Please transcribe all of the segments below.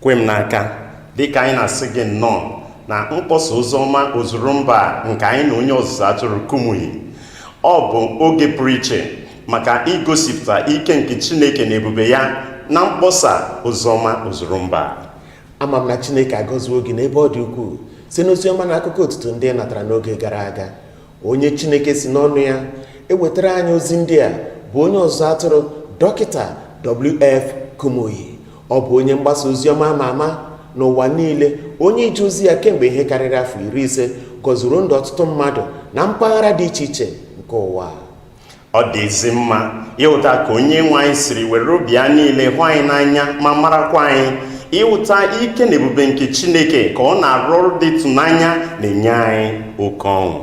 Kwe m n'aka dịka anyị na-asị gị nnọọ na mkpọsa oziọma ozuru mba nke anyị na onye ọzụzụ atụrụ Kumuyi. Ọ bụ oge pụrụ iche maka igosipụta ike nke Chineke na ebube ya na mkpọsa oziọma ozuru mba. Ama m na Chineke agọziwo gị n'ebe ọ dị ukwuu site n'oziọma na akụkọ otuto ndị ị natara n'oge gara aga. Onye Chineke si n'ọnụ ya ewetara anyị ozi ndị a bụ onye ọzụzụ atụrụ Dọkịta WF Kumuyi. Ọ bụ onye mgbasa oziọma ama ama n'ụwa niile, onye ije ozi ya kemgbe ihe karịrị afọ 50 gọziri ndụ ọtụtụ mmadụ na mpaghara dị iche iche nke ụwa. Ọ dị ezi mma ịhụta ka onye nwe anyị siri were obi ya niile hụ anyị n'anya ma marakwa anyị. Ịhụta ike na ebube nke Chineke ka ọ na-arụ ọrụ dị ịtụnanya na-enye anyị oke ọṅụ.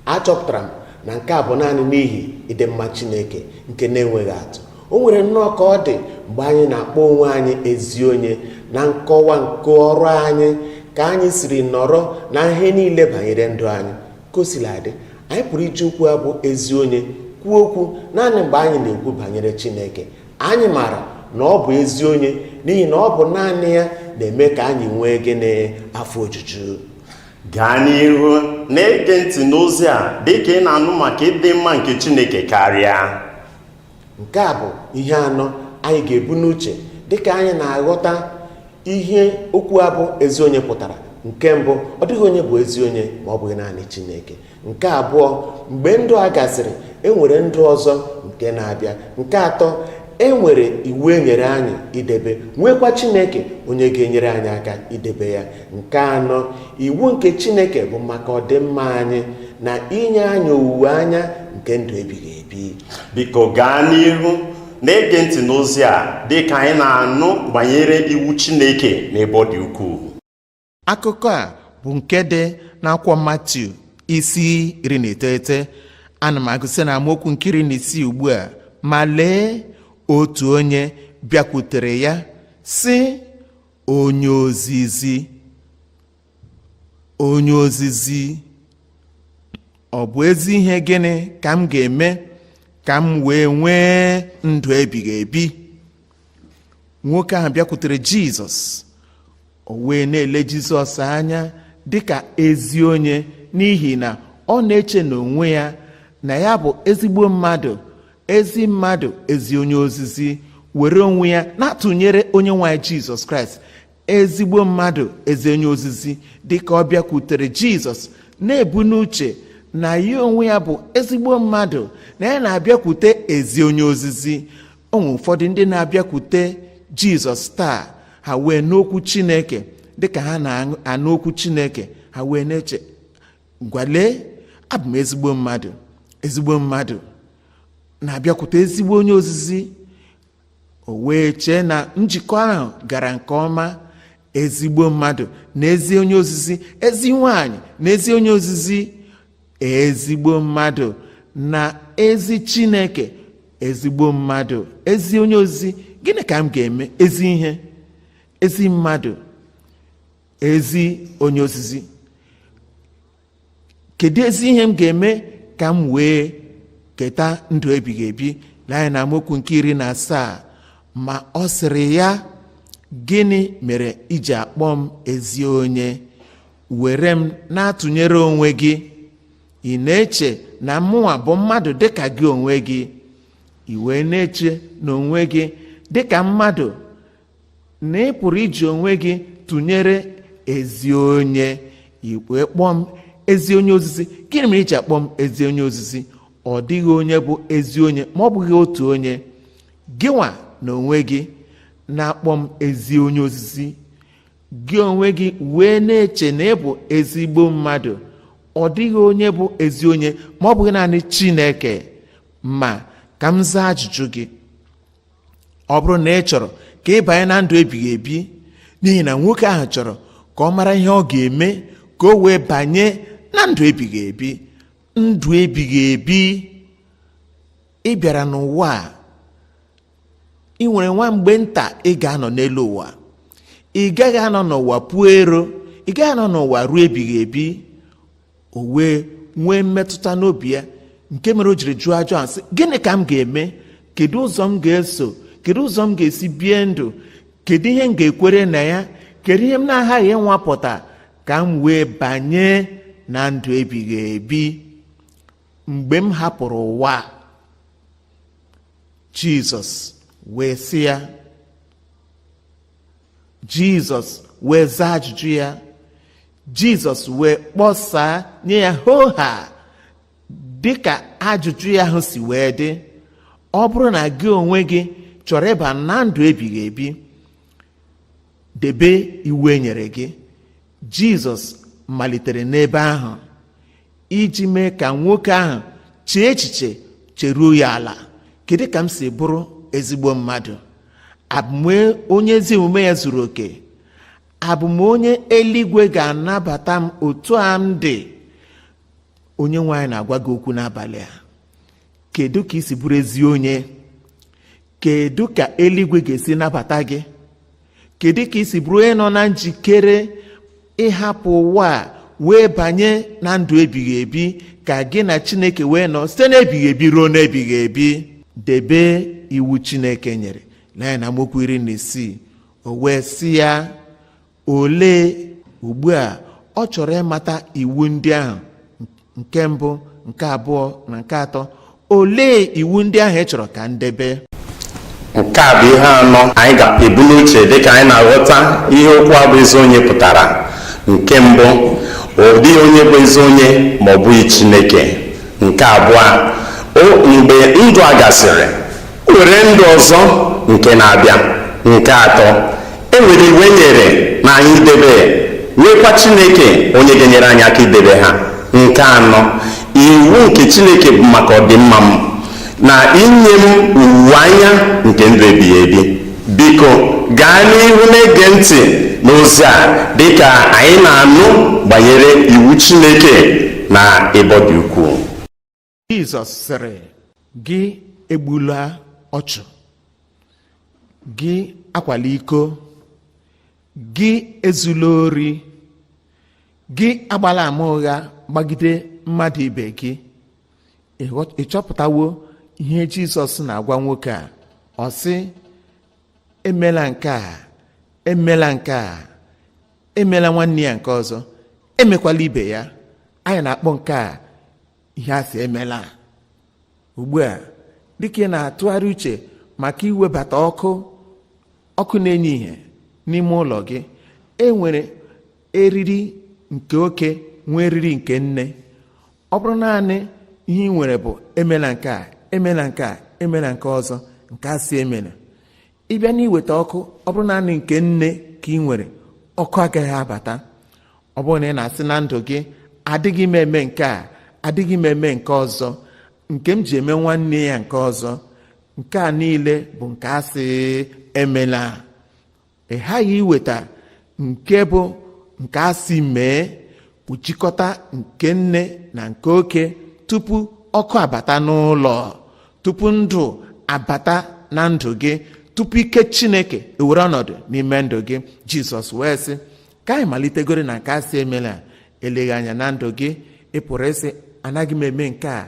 Achọpụtara m na nke a bụ naanị n'ihi ịdị mma Chineke nke na-enweghị atụ. O nwere nnọọ ka ọ dị mgbe anyị na-akpọ onwe anyị ezi onye na nkọwa nke ọrụ anyị, ka anyị siri nọrọ na ihe niile banyere ndụ anyị. Ka o sila dị, anyị pụrụ iji okwu a bụ ezi onye kwuo okwu naanị mgbe anyị na-ekwu banyere Chineke. Anyị maara na ọ bụ ezi onye n'ihi na ọ bụ naanị ya na-eme ka anyị nwee gịnị? Afọ ojuju. Gaa n'ihu na-ege ntị n'ozi a dịka ị na-anụ maka ịdị mma nke Chineke karịa. Nke a bụ ihe anọ anyị ga-ebu n'uche dịka anyị na-aghọta ihe okwu a bụ ezi onye pụtara. Nke mbụ, ọ dịghị onye bụ ezi onye ma ọ bụghị naanị Chineke. Nke abụọ, mgbe ndụ a gasịrị, e nwere ndụ ọzọ nke na-abịa. Nke atọ, e nwere iwu e nyere anyị idebe, nwekwa Chineke onye ga-enyere anyị aka idebe ya. Nke anọ, iwu nke Chineke bụ maka ọdịmma anyị na inye anyị owuwe anya nke ndụ ebighị ebi. Biko gaa n'ihu na-ege ntị n'ozi a dịka anyị na-anụ banyere iwu Chineke n'ebe ọ dị ukwuu. Akụkọ a bụ nke dị n'akwụkwọ Matiu isi 19. Ana m agụsị na amaokwu nke 16 ugbu a. Ma lee, otu onye bịakwutere ya sị, onye ozizi, onye ozizi, ọ bụ ezi ihe gịnị ka m ga-eme ka m wee nwee ndụ ebighị ebi? Nwoke ahụ bịakwutere Jizọs, o wee na-ele Jizọs anya dịka ezi onye, n'ihi na ọ na-eche n'onwe ya na ya bụ ezigbo mmadụ, ezi mmadụ, ezi onye ozizi, were onwe ya na-atụnyere onye nwe anyị Jizọs Kraịst, ezigbo mmadụ, ezi onye ozizi. Dịka ọ bịakwutere Jizọs na-ebu n'uche na ya onwe ya bụ ezigbo mmadụ, na ya na-abịakwute ezi onye ozizi. O nwere ụfọdụ ndị na-abịakwute Jizọs taa, ha wee n'okwu Chineke, dịka ha na-anụ okwu Chineke, ha wee na-eche, ngwa lee, abụ m ezigbo mmadụ, ezigbo mmadụ na-abịakwute ezigbo onye ozizi. O wee chee na njikọ ahụ gara nke ọma, ezigbo mmadụ na ezi onye ozizi, ezi nwanyị na ezi onye ozizi, ezigbo mmadụ na ezi Chineke, ezigbo mmadụ, ezi onye ozizi. Gịnị ka m ga-eme? Ezi ihe, ezi mmadụ, ezi onye ozizi, kedu ezi ihe m ga-eme ka m wee keta ndụ ebighị ebi? Lee anya na amaokwu nke 17. Ma ọ sịrị ya, gịnị mere i ji akpọ m ezi onye? Were m na-atụnyere onwe gị. Ị na-eche na mụnwa bụ mmadụ dịka gị onwe gị? I wee na-eche n'onwe gị dịka mmadụ na ị pụrụ iji onwe gị tụnyere ezi onye. I wee kpọọ m ezi onye ozizi. Gịnị mere i ji akpọ m ezi onye ozizi? Ọ dịghị onye bụ ezi onye ma ọ bụghị otu onye. Gịnwa na onwe gị na-akpọ m ezi onye ozizi, gị onwe gị wee na-eche na ị bụ ezigbo mmadụ. Ọ dịghị onye bụ ezi onye ma ọ bụghị naanị Chineke. Ma ka m zaa ajụjụ gị. Ọ bụrụ na ị chọrọ ka ị banye na ndụ ebighị ebi, n'ihi na nwoke ahụ chọrọ ka ọ mara ihe ọ ga-eme ka o wee banye na ndụ ebighị ebi. Ndụ ebighị ebi, ị bịara n'ụwa a, ị nwere nwa mgbe nta ị ga-anọ n'elu ụwa. Ị gaghị anọ n'ụwa puo ero, ị gaghị anọ n'ụwa ruo ebighị ebi. O wee nwee mmetụta n'obi ya nke mere o jiri jụọ ajụ ahụ sị, gịnị ka m ga-eme? Kedu ụzọ m ga-eso? Kedu ụzọ m ga-esi bie ndụ? Kedu ihe m ga-ekwere na ya? Kedu ihe m na-aghaghị ịnwapụta ka m wee banye na ndụ ebighị ebi mgbe m hapụrụ ụwa a? Jizọs wee sị ya, Jizọs wee zaa ajụjụ ya, Jizọs wee kpọsaa nye ya hoha dịka ajụjụ ya ahụ si wee dị. Ọ bụrụ na gị onwe gị chọrọ ịba na ndụ ebighị ebi, debe iwu e nyere gị. Jizọs malitere n'ebe ahụ iji mee ka nwoke ahụ chee echiche, cheruo ya ala. Kedu ka m si bụrụ ezigbo mmadụ? Abụ m onye ezi omume ya zuru oke? Abụ m onye eluigwe ga-anabata m otu a m dị? Onye nwe anyị na-agwa gị okwu n'abalị a. Kedu ka i si bụrụ ezi onye? Kedu ka eluigwe ga-esi nabata gị? Kedu ka i si bụrụ onye nọ na njikere ịhapụ ụwa a wee banye na ndụ ebighị ebi, ka gị na Chineke wee nọ site n'ebighị ebi ruo n'ebighị ebi? Debe iwu Chineke nyere. Lee anya na amaokwu 16. O wee sị ya, olee? Ugbu a ọ chọrọ ịmata iwu ndị ahụ, nke mbụ, nke abụọ na nke atọ. Olee iwu ndị ahụ ị chọrọ ka m debe? Nke a bụ ihe anọ anyị ga-ebu n'uche dịka anyị na-aghọta ihe okwu a bụ ezi onye pụtara. Nke mbụ, ọ dịghị onye bụ ezi onye ma ọ bụghị Chineke. Nke abụọ, mgbe ndụ a gasịrị, o nwere ndụ ọzọ nke na-abịa. Nke atọ, e nwere iwu e nyere na anyị idebe, nwekwa Chineke onye ga-enyere anyị aka idebe ha. Nke anọ, iwu nke Chineke bụ maka ọdịmma m na inye m owuwe anya nke ndụ ebighị ebi. Biko gaa n'ihu na-ege ntị n'ozi a dịka anyị na-anụ banyere iwu Chineke na ebe ọ dị ukwuu. Jizọs sịrị, gị egbula ọchụ, gị akwala iko, gị ezula ori, gị agbala ama ụgha gbagide mmadụ ibe gị. Ị chọpụtawo ihe Jizọs na-agwa nwoke a? Ọ sị, emela nke a, emela nke a, emela nwanne ya nke ọzọ, emekwala ibe ya. Anyị na-akpọ nke a ihe a sị emela. Ugbu a, dịka ị na-atụgharị uche maka iwebata ọkụ na-enye ihe n'ime ụlọ gị, e nwere eriri nke oke, nwee eriri nke nne. Ọ bụrụ naanị ihe ị nwere bụ emela nke a, emela nke a, emela nke ọzọ, nke a sị emela, ị bịa n'iweta ọkụ, ọ bụrụ naanị nke nne ka ị nwere, ọkụ agaghị abata. Ọ bụrụ na ị na-asị na ndụ gị, adịghị m eme nke a, adịghị m eme nke ọzọ, nke m ji eme nwanne ya nke ọzọ, nke a niile bụ nke a sị emela. Ị ghaghị iweta nke bụ nke a sị mee, kpuchikọta nke nne na nke oke tupu ọkụ abata n'ụlọ, tupu ndụ abata na ndụ gị, tupu ike Chineke ewere ọnọdụ n'ime ndụ gị. Jizọs wee sị ka anyị malitegoro na nke a sị emela. Eleghị anya na ndụ gị, ị pụrụ ịsị, anaghị m eme nke a,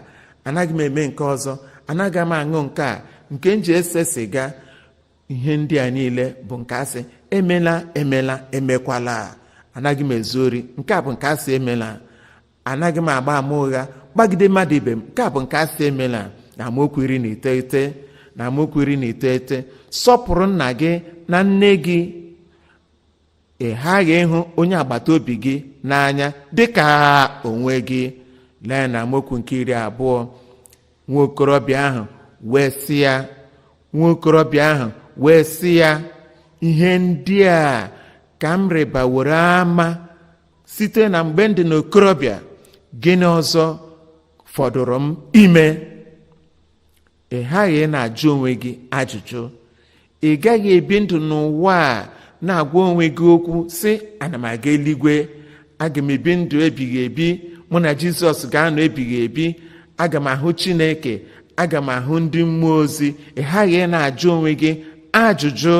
anaghị m eme nke ọzọ, anaghị m aṅụ nke a, nke m ji ese siga. Ihe ndị a niile bụ nke a sị emela, emela, emekwala. Anaghị m ezu ori, nke a bụ nke a sị emela. Anaghị m agba ama ụgha gbagide mmadụ ibe m, nke a bụ nke a sị emela. Na amaokwu 19, na amaokwu 19, sọpụrụ nna gị na nne gị, ị ghaghị ịhụ onye agbata obi gị n'anya dịka onwe gị. Lee na amaokwu nke 20, nwa okorobịa ahụ wee sị ya, nwa okorobịa ahụ wee sị ya, ihe ndị a ka m rịbaworo ama site na mgbe m dị n'okorobịa, gịnị ọzọ fọdụrụ m ime? Ị ghaghị na-ajụ onwe gị ajụjụ. Ị gaghị ebi ndụ n'ụwa a na-agwa onwe gị okwu sị, ana m aga eluigwe, aga m ebi ndụ ebighị ebi, mụ na Jizọs ga-anọ ebighị ebi, aga m ahụ Chineke, aga m ahụ ndị mmụọ ozi. Ị ghaghị na-ajụ onwe gị ajụjụ.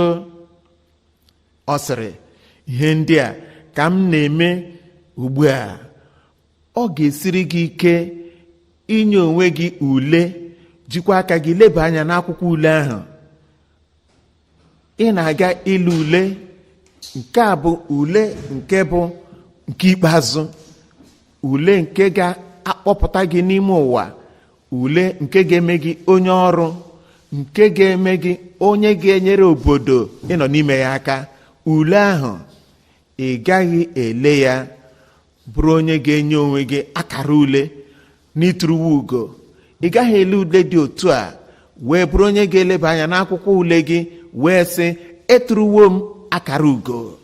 Ọ sịrị, ihe ndị a ka m na-eme ugbu a. Ọ ga-esiri gị ike inye onwe gị ule, jikwa aka gị leba anya n'akwụkwọ ule ahụ. Ị na-aga ile ule nke a bụ ule nke bụ nke ikpeazụ, ule nke ga-akpọpụta gị n'ime ụwa, ule nke ga-eme gị onye ọrụ, nke ga-eme gị onye ga-enyere obodo ịnọ n'ime ya aka. Ule ahụ ị gaghị ele ya bụrụ onye ga-enye onwe gị akara ule n'ịtụrụwa ugo. Ị gaghị ele ule dị otu a wee bụrụ onye ga-eleba anya n'akwụkwọ ule gị wee sị, "Etụrụwo m akara ugo."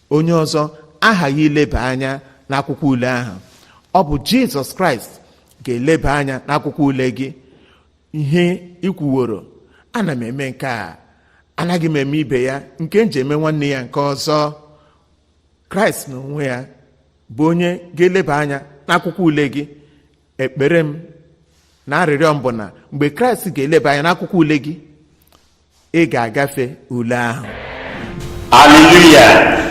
Onye ọzọ aghaghị ileba anya n'akwụkwọ ule ahụ. Ọ bụ Jizọs Kraịst ga-eleba anya n'akwụkwọ ule gị, ihe ikwuworo: "Ana m eme nke a, anaghị m eme ibe ya, nke m ji eme nwanne ya nke ọzọ." Kraịst n'onwe ya bụ onye ga-eleba anya n'akwụkwọ ule gị. Ekpere m na arịrịọ m bụ na mgbe Kraịst ga-eleba anya n'akwụkwọ ule gị, ị ga-agafe ule ahụ. Aleluya!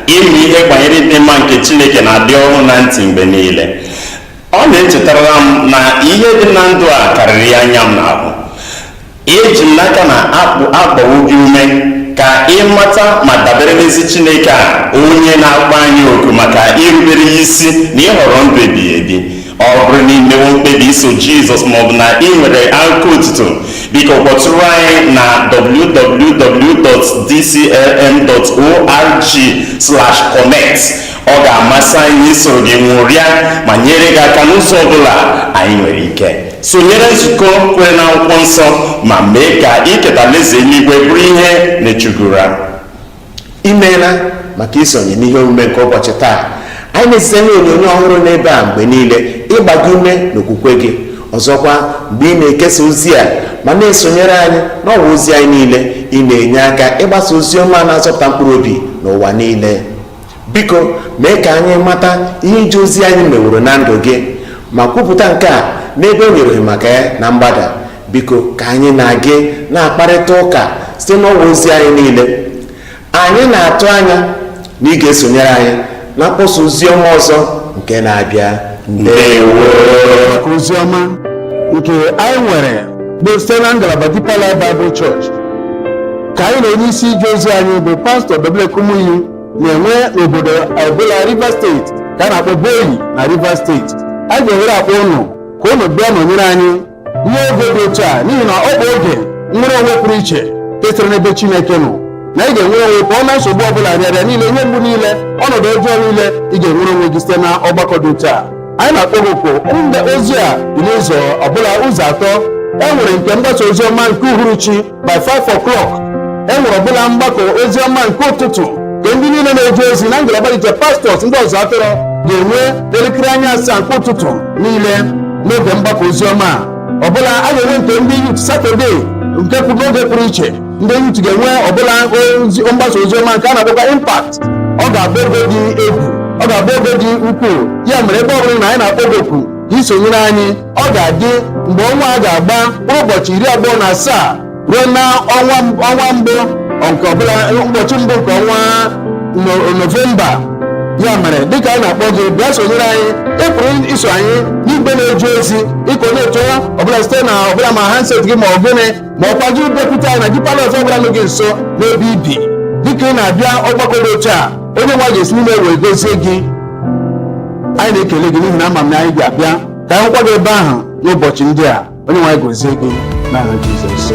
Ịmụ ihe banyere ịdị mma nke Chineke na-adị ọhụụ na ntị mgbe niile. Ọ na-echetara m na ihe dị na ndụ a karịrị anya m n'ahụ. Eji m n'aka na akpụ agbawo gị ume ka ị mata ma dabere n'ezi Chineke a, onye na-akpọ anyị oku maka irubere ya isi na ịhọrọ ndụ ebighị ebi. Ọ bụrụ na imewo mkpebi iso Jizọs, maọbụ na ị nwere akụkọ otuto, biko kpọtụrụ anyị na www.dclm.org/connect. Ọ ga-amasị anyị isoro gị ṅụrịa ma nyere gị aka n'ụzọ ọbụla anyị nwere ike. Sonyere nzukọ kwere na Akwụkwọ Nsọ ma mee ka iketa alaeze eluigwe bụrụ ihe na-echugura. Imeela maka isonye n'ihe omume nke ụbọchị taa. Anyị na-esite ihe onyonyo ọhụrụ n'ebe a mgbe niile ịgba gị ume n'okwukwe gị. Ọzọkwa, mgbe ị na-ekesa ozi a ma na-esonyere anyị n'ọwa ozi anyị niile, ị na-enye aka ịgbasa ozi ọma na-azọpụta mkpụrụ obi n'ụwa niile. Biko mee ka anyị mata ihe ije ozi anyị meworo na ndụ gị ma kwupụta nke a n'ebe o nyere maka ya na mgbada. Biko ka anyị na gị na-akparịta ụka site n'ọwa ozi anyị niile. Anyị na-atụ anya na ị ga-esonyere anyị na mkpọsa ozi ọma ọzọ nke na-abịa. Ndewo. Maka ozi ọma nke anyị nwere bụ site na ngalaba Deeper Life Bible Church, ka anyị na onye isi ije ozi anyị bụ Pastọ W. Kumuyi na-enwe n'obodo ọbụla Rivers Steeti, ka a na-akpọ Boyi na Rivers Steeti. Anyị ga-ewere akpọ ụnụ ka ụnụ bịa nọnyere anyị n'oge dị otu a, n'ihi na ọ bụ oge nnwere onwe pụrụ iche kesịrị n'ebe Chineke nọ, na ị ga-enwere onwe pụọ na nsogbu ọbụla, rịarịa niile, ihe mgbu niile, ọnọdụ ọjọọ niile. Ị ga-enwere onwe gị site na ọgbakọ dị otu a. Anyị na-akpọ gị oku. Mgbe ozi a dị n'ụzọ ọbụla ụzọ atọ, e nwere nke mgbasa ozi ọma nke uhuruchi by 5 o'clock. E nwere ọbụla mgbakọ ozi ọma nke ụtụtụ, nke ndị niile na-eje ozi na ngalaba dị iche, pastors, ndị ọzọ atụrụ, ga-enwe elekere anya 7 nke ụtụtụ niile. N'oge mgbakọ ozi ọma a ọbụla, a ga-enwe nke ndị youth Saturday, nke kwụ n'oge pụrụ iche. Ndị youth ga-enwe ọbụla ozi mgbasa ozi ọma nke a na-akpọkwa Impact. Ọ ga-abụ oge dị egwu, ọ ga-abụ oge dị ukwuu. Ya mere, ebe ọ bụla na anyị na-akpọ gị oku ka isonyere anyị, ọ ga-adị mgbe ọnwa a ga-agba mkpụrụ ụbọchị 27 ruo na ọnwa mbụ nke ọbụla, ụbọchị mbụ nke ọnwa Nọvemba. Ya mere, dịka anyị na-akpọ gị, bịa sonyere anyị. Ị pụrụ iso anyị n'igwe na-eje ozi ịkọ na-eto ọbụla site na ọbụla ma handset gị ma ọ gịnị, ma ọkwa gị bịakwute anyị na Deeper Life ọbụla nọ gị nso n'ebe ibi. Dịka ị na-abịa ọgbakọ dị otu a, onye nwa ga-esi n'ime wee gozie gị. Anyị na-ekele gị n'ihi na ama m na anyị ga-abịa ka anyị hụkwa gị ebe ahụ n'ụbọchị ndị a. Onye nwe anyị gozie gị n'aha Jizọs.